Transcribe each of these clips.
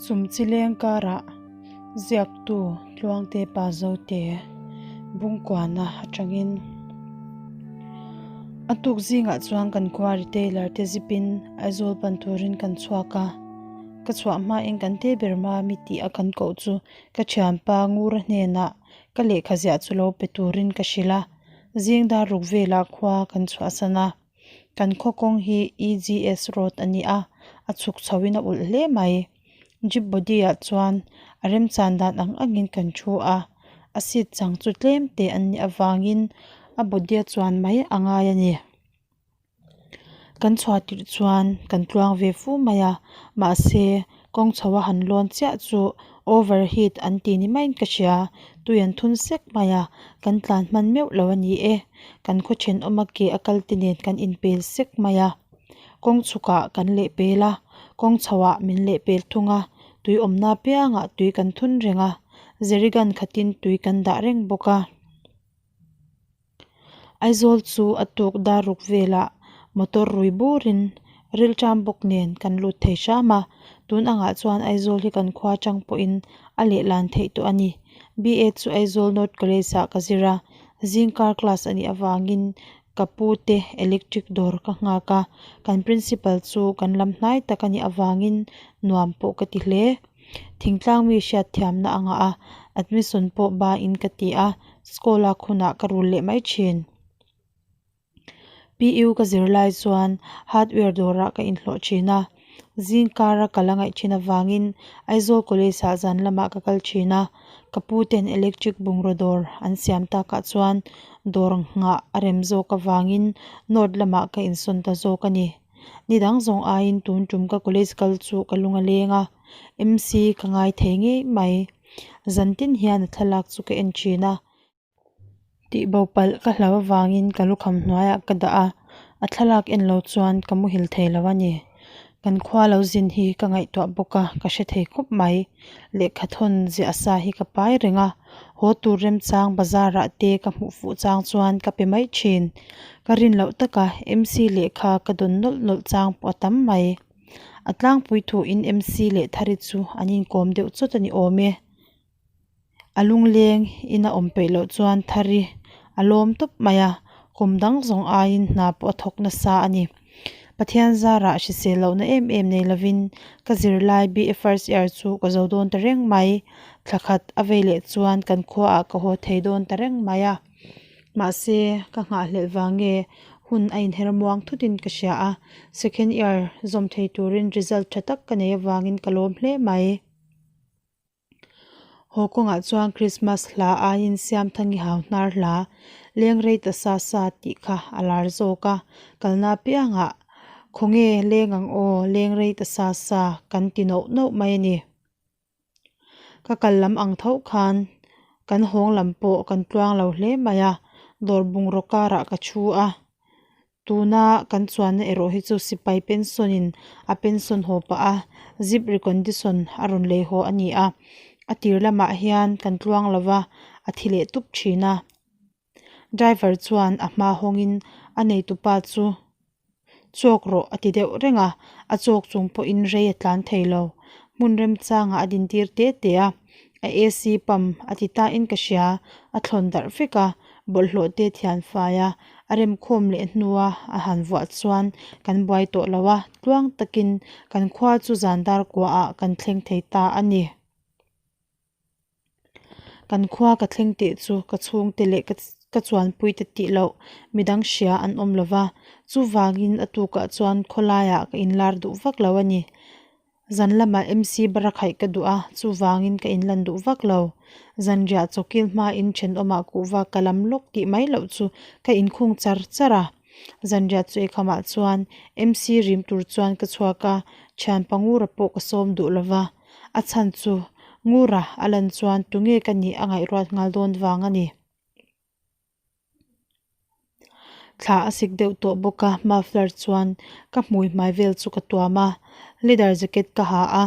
Chumchileng karah ziaktu Tluangte Pa Zote Bungkuana atangin a tuk zingah chuan kan khua retailer te zipin Aizawl pan turin kan chhuak a, ka chhuah hmain kan te ber Mami tih a kan koh chu ka thianpa Ngura hnenah ka lehkha ziah chu lo pe turin ka hrilh a, zing dar ruk velah khua kan chhuahsan a. Kan khaw kawng hi EGS road a ni a, a chhuk chho in a ulh hle mai. Jeep body ah chuan a remchan dan ang angin kan thu a, a seat chang chu tlem te an nih avangin a body a chuan mai a ngai a ni. Kan chhuah tirh chuan kan tluang ve fu mai a, mahse kawng chho a han lawn chiah chu over heat an ti ni maiin ka hria, tui an thun sek mai a, kan tlan hman meuh lo a ni e. Kan khaw thenawm a ke a kal te nen kan inpel sek mai a, kawng chhukah kan lehpel a, kawng chhoah min lehpel thung a, tui awmna apiangah tui kan thun reng a, jerrycan khatin tui kan dah reng bawk a. Aizawl chu a tuk dar ruk velah motor rui burin rilṭam bawk nen kan lut thei hram a, tun angah chuan Aizawl hi kan khua chang pawhin a lehlan theih tawh a ni. BA chu Aizawl North College ah ka zir a, zingkar class a nih avangin ka pu te electric dawr ka nghak a, kan principal chu kan lam hnai tak a nih avangin nuam pawh ka ti hle. Thingtlang mi hriatthiamna a ngah a, admission pawh ba in ka ti a, school a khunah ka rul leh mai thin. PU ka zir lai chuan hardware dawrah ka inhlawh thin a, zingkara ka la ngaih thin avangin Aizawl College ah zan lamah ka kal thin a, ka pu ten electric bungraw dawr an siam takah chuan dawr nghah a rem zawk avangin north lamah ka insawn ta zawk a ni. Ni dang zawng aiin tun tum ka college kal chu ka lung a leng a, MC ka ngai thei ngei mai. Zan tin hian a thlalak chu ka en thin a. Tihbo palh ka hlau avangin ka lukham hnuaiah ka dah a, a thlalak en lo chuan ka muhil thei lo a ni. Kan khua lo zin hi ka ngaihtuah bawk a, ka hre thei khawp mai. Lehkha thawn ziah sa hi ka pai reng a, haw tur remchang bazar ah te ka hmuh fuh chang chuan ka pe mai thin. Ka rin loh taka MC lehkha ka dawn nawlh nawlh chang pawh a tam mai. A tlangpui thuin MC leh Thari chu an inkawm deuh chawt a ni awm e. A lungleng in a awm peih loh chuan Thari a lawm tawp mai a, kum dang zawng aiin hna pawh a thawk nasa a ni. Pathian zarah hrisel lohna em em nei lovin ka zirlai BA first year chu ka zo dawn ta reng mai. Thla khat a vei leh chuan kan khuaah ka haw thei dawn ta reng mai a. Mahse, ka nghahhlelh vang nge hun a inher muang thutin ka hria a, second year zawm thei turin result tha tak ka nei avangin ka lawm hle mai. Haw kawngah chuan Krismas hla aiin Siamthangi hau hnar hla, Leng rei ta sa sa tih kha a lar zawk a, kalna apiangah Khawnge leng ang aw, leng rei ta sa sa kan ti nauh nauh mai a ni. Ka kal lam ang tho khan kan hawng lam pawh kan tluang lo hle mai a, dawr bungraw karah ka thu a. Tuna kan chuanna erawh hi chu sipai pension in a pension haw pah a, zip recondition a rawn lei haw a ni a, a tir lamah hian kan tluang lo va, a thi leh tup thin a. Driver chuan a hma hawngin a neitupa chu chawk rawh a ti deuh reng a, a chawk chung pawhin rei a tlan thei lo. Hmun remchangah a dintir te te a, a AC pump a ti tain ka hria, a thlawn darh vek a, bawlhhlawh te thian fai a. A remkhawm leh hnua a han vuah chuan kan buai tawh lo a, tluang takin kan khua chu zan dar kuaah kan thleng thei ta a ni. Kan khua ka thleng tih chu ka chhungte leh ka chuanpui te tih loh midang hria an awm lo va, chuvangin a tukah chuan khawlaiah ka inlar duh vak lo a ni. Zan lamah MC barakhaih ka duh a, chuvangin ka inlan duh vak lo. Zanriah chawkil hmain thenawmah kuhva ka lam lawk tih mai loh chu ka inkhung char char a. Zanriah chu ekhamah chuan MC rim tur chuan ka chhuak a, thianpa Ngura pawh ka sawm duh lo va. A chhan chu Ngura a lan chuan tunge ka nih a ngaihruat nghal dawn vang a ni. Thla a sik deuh tawh bawk a, muffler chuan ka hmui hmai vel chu ka tuam a, leather jacket ka ha a,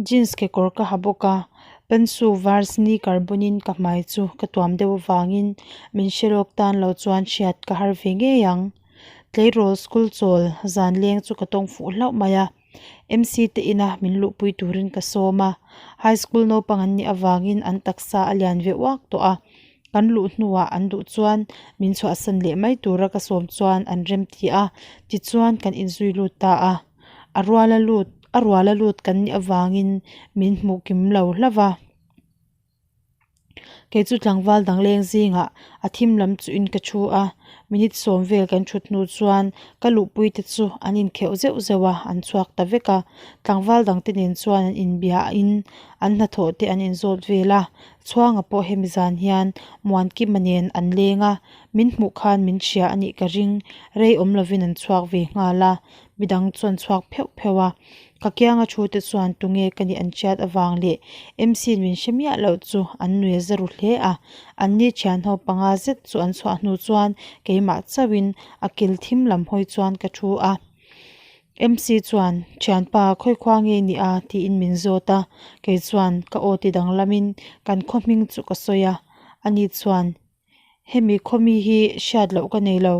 jeans kekawr ka ha bawk a, pencil var sneaker bunin ka hmai chu ka tuam deuh avangin min hre lawk tan lo chuan hriat ka har ve ngei ang. Tleirawl school chawl zan leng chu ka tawng fuh hlauh mai a. MC te ina min luhpui turin ka sawm a, high school naupang an nih avangin an taksa a lian ve uak tawh a, kan luh hnuah an duh chuan min chhuahsan leh mai tura ka sawm chuan an rem ti a, tichuan kan inzui lut ta a, a ruala lut a ruala lut kan nih avangin min hmuh kim lo hlauh va. Kei chu tlangval dang leng zingah a thim lam chuhin ka thu a, minute sawm vel kan thut hnu chuan ka luhpui te chu an inkheuh zeuh zeuh a, an chhuak ta vek a. Tlangval dang te nen chuan an inbia in an hnathawh te an inzawt vel a, Chhuanga pawh hemi zan hian Muankima nen an leng a, min hmuh khan min hria a nih ka ring, rei awm lovin an chhuak ve nghal a, midang chu an chhuak pheuh pheuh a. Ka kianga thu te chuan tunge ka nih an hriat avang leh MC in min hre miah loh chu an nui a za ru hle a. Anni thian ho panga zet chu an chhuah hnu chuan keimah chauhin a kil thim lam hawi chuan ka thu a. MC chuan, Thianpa, khawi khua nge i nih a? tiin min zawt a. Kei chuan ka aw ti danglamin kan khaw hming chu ka sawi a. Ani chuan, Hemi khawmi hi hriat loh ka nei lo,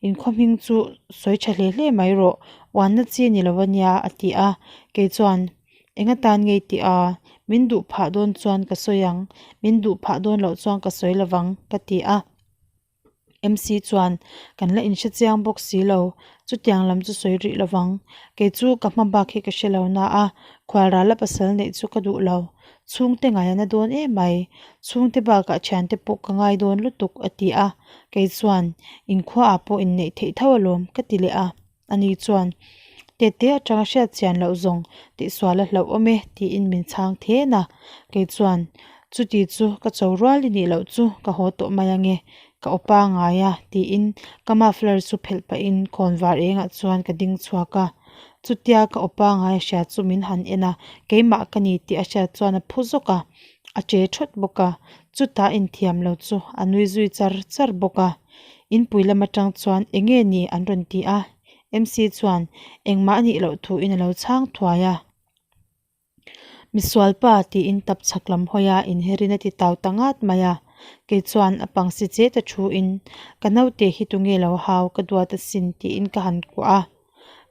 in khaw hming chu sawi tha hle hle mai rawh, uanna chi ni lo ania a ti a, kei chuan eng atan ngei tih a, min duh phah dawn chuan ka sawi ang, min duh phah dawn loh chuan ka sawi lo vang ka ti a. MC chuan kan la inhre chiang bawk si lo, chutiang lam chu sawi rih lo vang, kei chu ka hma bak hi ka hre lo na a, khualrala pasal neih chu ka duh lo. Chhungte ngai a na dawn em mai, chhungte bakah thiante pawh ka ngai dawn lutuk a ti a, kei chuan inkhuaah pawh inneih theih tho alawm ka ti leh a, ani chuan tete atanga hriat chian loh zawng tihsual a hlauh awm e tiin min chhang then a, kei chuan chuti chu ka cho rual i nih loh chu ka haw tawh mai ange ka aw pangai a tiin ka muffler chu phelh pahin khawnvar engah chuan ka ding chhuak a. Chutia ka aw pangai a hria chu min han en a, keimah ka ni tih a hriat chuan a phu zawk a, a che thawt bawk a, chutah inthiam lo chu a nui zui char char bawk a. Inpui lam atang chuan eng nge ni an rawn ti a, MC chuan engmah a nih loh thuin a lo chhang thuai a. Misualpa tiin tap chhak lam hawi a inherin a ti tau ta ngat mai a, kei chuan a pangsi che ta thuin ka naute hi tunge lo hau ka duat asin tiin ka han kuah a,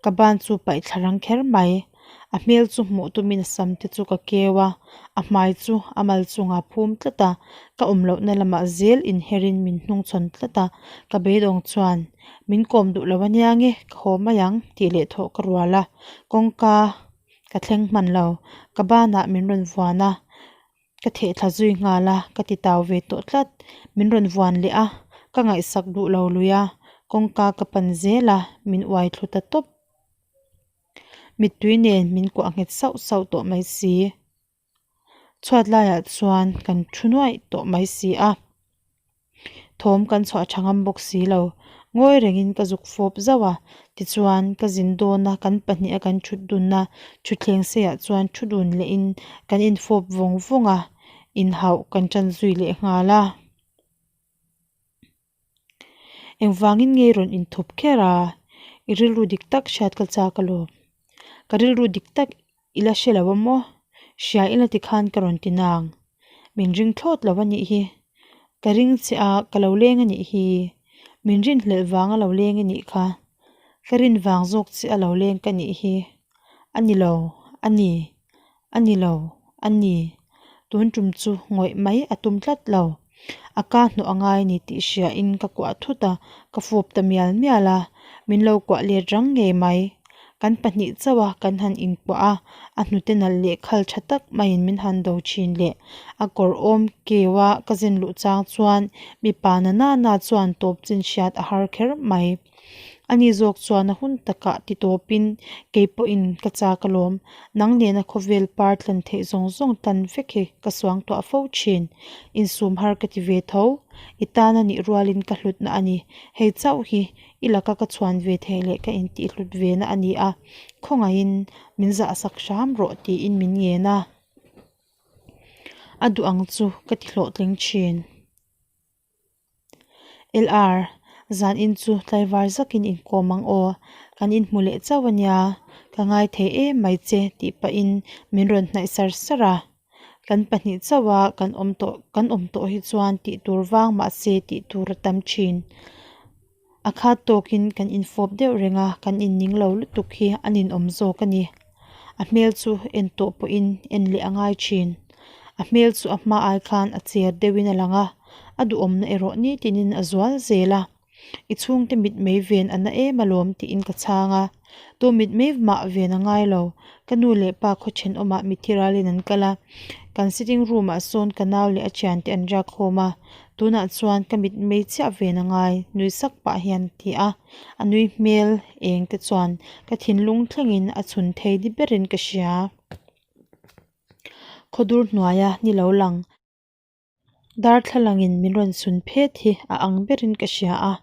ka ban chu paih thla rang kher mai, a hmel chu hmuh tumin a sam te chu ka keu a, a hmai chu a mal chungah phum tlat a, ka awm lohna lamah zel inherin min hnungchhawn tlat a, ka beidawng chuan min kawm duh lo ania nge ka haw mai ang tih leh thawh ka rual a, kawngka. Ka thleng hman lo, ka banah min rawn vuan a, ka theh thla zui nghal a, ka ti tau ve tawh tlat. Min rawn vuan leh a, ka ngaihsak duh lo lui a, kawngka ka pan zel a, min uai thlu ta tawp. Mittui nen min kuah nghet sauh sauh tawh mai si. Chhuat laiah chuan kan thu nuaih tawh mai si a, thawm kan chhuah tha ngam bawk si lo. Ngawi rengin ka zuk fawp zauh a, tichuan ka zin dawn a kan pahnih a kan thut dun a, thutthleng seiah chuan thu dun lehin kan infawp vawng vawng a, inhauh kan tan zui leh nghal a. Engvangin nge i rawn inthup kher a? I rilru dik tak hriat ka chak alawm. Ka rilru dik tak i la hre lo a maw? Hria ila tikhan ka rawn ti nang. Min ring thlawt lo a nih hi. Ka ring che a, ka lo leng a nih hi. Min rinhlelh vanga lo leng i nih kha. Ka rin vang zawk che a lo leng ka nih hi. A ni lo, a ni. A ni lo, a ni. Tun tum chu ngawih mai a tum tlat lo. A ka hnawh a ngai ni tih hriain ka kuah thut a, ka fawp ta mial mial a, min lo kuah let rang ngei mai. Kan pahnih chauh a kan han inkuah a, a hnute nalh leh khal tha tak maiin min han do thin leh. A kawr awm keu a ka zen luh chang chuan mipa na na na chuan tawp chin hriat a har kher mai. Ani zawk chuan a hun takah ti tawpin kei pawhin ka chak alawm, nang nena khawvel par tlan theih zawng zawng tan vek hi ka suang tuah fo thin. Insum har ka ti ve tho, i tan a nih rualin ka hlutna a ni, hei chauh hi i laka ka chhuan ve theih leh ka intihhlut ve na a ni a, khawngaihin min zahsak hram rawh tiin min ngen a, a duh ang chu ka ti hlawhtling thin. LR, Zan in chu tlaivar zakin inkawm ang aw, kan inhmu leh chauh a nia, ka ngai thei em mai che tih pahin min rawn hnaih sar sar a. Kan pahnih chauh a kan awm tawh kan awm tawh hi chuan tih tur vang mahse tih tur a tam thin. A khat tawkin kan infawp deuh reng a, kan inning lo lutuk hi a ninawm zawk a ni. A hmel chu en tawh pawhin en leh a ngai thin. A hmel chu a hma ai khan a cher deuhin a lang a, a duhawmna erawh nitinin a zual zel a. I chhungte mitmei ven a na em alawm tiin ka chhang a, tu mitmei mah ven a ngai lo. Ka nu leh pa khaw thenawmah mitthi ralin an kal a, kan sitting room ah sawn ka nau leh a thiante an riak khawm a, tunah chuan ka mitmei chiah ven a ngai nui sak pah hian a ti a, a nui hmel eng te chuan ka thinlung thlengin a chhun thei ni berin ka hria. Khawdur hnuaia ni lo lang. Darthlalangin min rawn sun phet hi a ang berin ka hria a,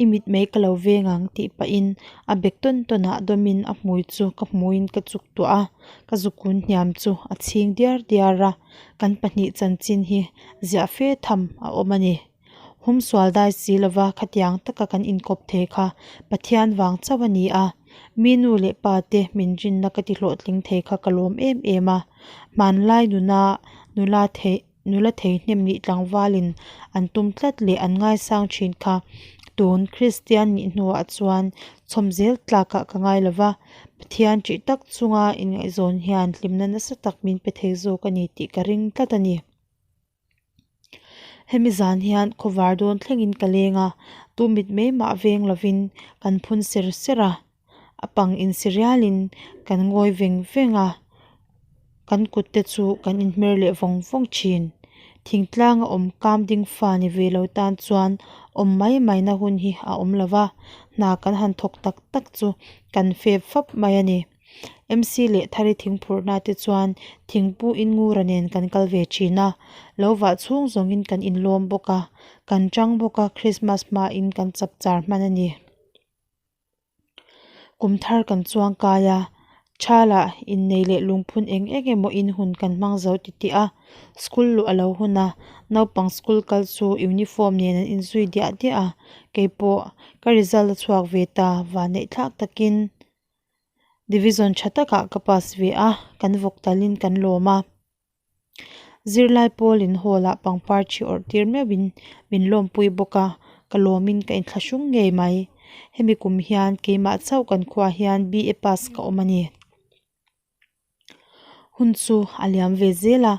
i mitmei ka lo veng ang tih pahin a bek tawn tawnah dawmin a hmui chu ka hmuiin ka chuk tuah a, ka zukun hniam chu a chhing diar diar a, kan pahnih chanchin hi ziah fe tham a awm a ni. Humsual dai si lova khatiang taka kan inkawp thei kha Pathian vang chauh a ni a, mi nu leh pa te min rinna ka ti hlawhtling thei kha ka lawm em em a. Hmanlai nuna nula thei nula thei hnem nih tlangvalin an tum tlat leh an ngaisang thin kha tun Kristian nih hnuah chuan chhawm zel tlakah ka ngai lova, Pathian ṭih tak chunga inngaihzawn hian hlimna nasa tak min pe thei zawk a ni tih ka ring tlat a ni. Hemi zan hian khawvar dawn thlengin ka leng a, tu mit mai mah veng lovin kan phun ser ser a, a pang insi rialin kan ngawi veng veng a, kan kut te chu kan inhmer leh vawng vawng thin. Thingtlanga awm kam ding fa ni ve lo tan chuan awm mai mai na hun hi a awm lo va, hna kan han thawk tak tak chu kan fep fap mai a ni. MC leh Thari thingphurhna te chuan thingpu in ngura nen kan kal ve thin a, lo vah chhung zawngin kan inlawm bawk a, kan chang bawk a Christmas hmain kan chap char hman a ni. Kum thar kan chuang kai a, thalah innei leh lungphun eng eng emaw in hun kan hmang zo titih a, school luh a lo hun a, naupang school kal chu uniform nen an inzui diah diah a, keipawh ka result a chhuak ve ta vanneih thlak takin. Division tha takah ka pass ve a, kan vawk talin kan lawm a. Zirlai pawlin hall ah pangpar thi awrh tir meuhin min lawmpui bawk a, ka lawmin ka inthlahrung ngei mai. Hemi kum hian keimah chauh kan khuaah hian BA pass ka awm a ni. Hun chu a liam ve zel a,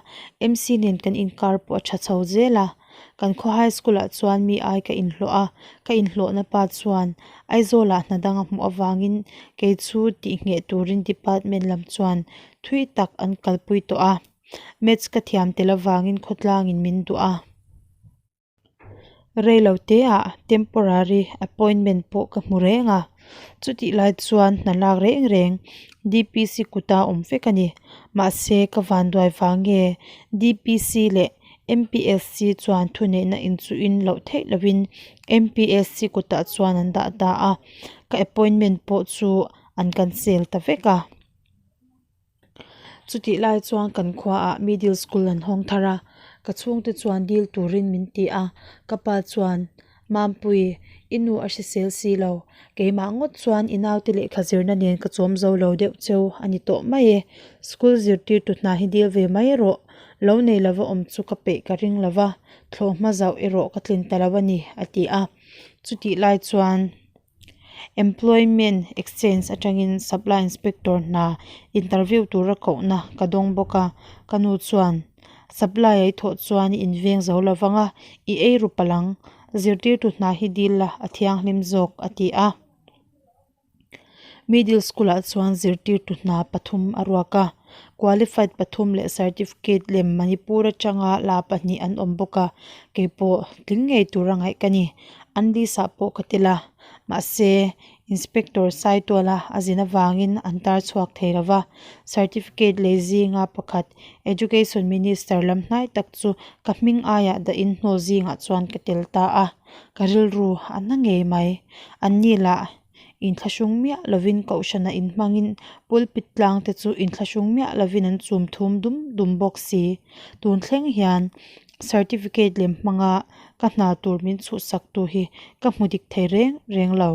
MC nen kan inkar pawh a tha chho zel a, kan khaw high school ah chuan mi ai ka inhlawh a, ka inhlawhna pa chuan Aizawl ah hna dang a hmuh avangin kei chu tih ngheh turin department lam chuan thui tak an kalpui tawh a, maths ka thiam tel avangin khawtlangin min duh a. Reilo teah temporary appointment pawh ka hmu reng a, chutih lai chuan hna lak reng reng D_P_C kuta awm vek a ni. Mahse ka vanduai vang nge D_P_C leh M_P_S_C chuan thuneihna inchuhin loh theih lovin M_P_S_C kutah chuan an dah ta a, ka appointment pawh chu an cancel ta vek a. Chutih lai chuan kan khuaah middle school an hawng thar a, ka chhungte chuan dil turin min ti a, ka pa chuan, Mampui, i nu a hrisel si lo, keimah ngawt chuan i naute lehkha zirna nen ka chawm zo lo deuh cheu a ni tawh mai e, school zirtirtu hna hi dil ve mai rawh, lo nei lova awm chu ka peih ka ring lova, thlawh hma zauh erawh ka tlin ta lo a ni, a ti a. Chutih lai chuan. Employment Exchange atangin Supply Inspector hna interview tura kohna ka dawng bawk a, ka nu chuan Supply a i thawh chuan i inveng zo lo vang a, i ei ru palh ang, zirtirtu hna hi dil la a thianghlim zawk a ti a. Middle School ah chuan zirtirtu hna pathum a ruak a, qualified pathum leh certificate lem Manipur atanga la pahnih an awm bawk a, keipawh tling ngei tura ngaih ka ni. An list ah pawh ka tel a, mahse Inspector Saituala a zin avangin an tar chhuak thei lo va, certificate lei zinga pakhat Education Minister lam hnai tak chu ka hming aiah dahin hnawl zingah chuan ka tel ta a, ka rilru a na ngei mai. Anni lah inthlahrung miah lovin kohhranah inhmangin pulpit tlang te chu inthlahrung miah lovin an chum thum dum dum bawk si. Tun thleng hian certificate lem hmanga ka hna tur min chhuhsak tu hi ka hmu dik thei reng reng lo.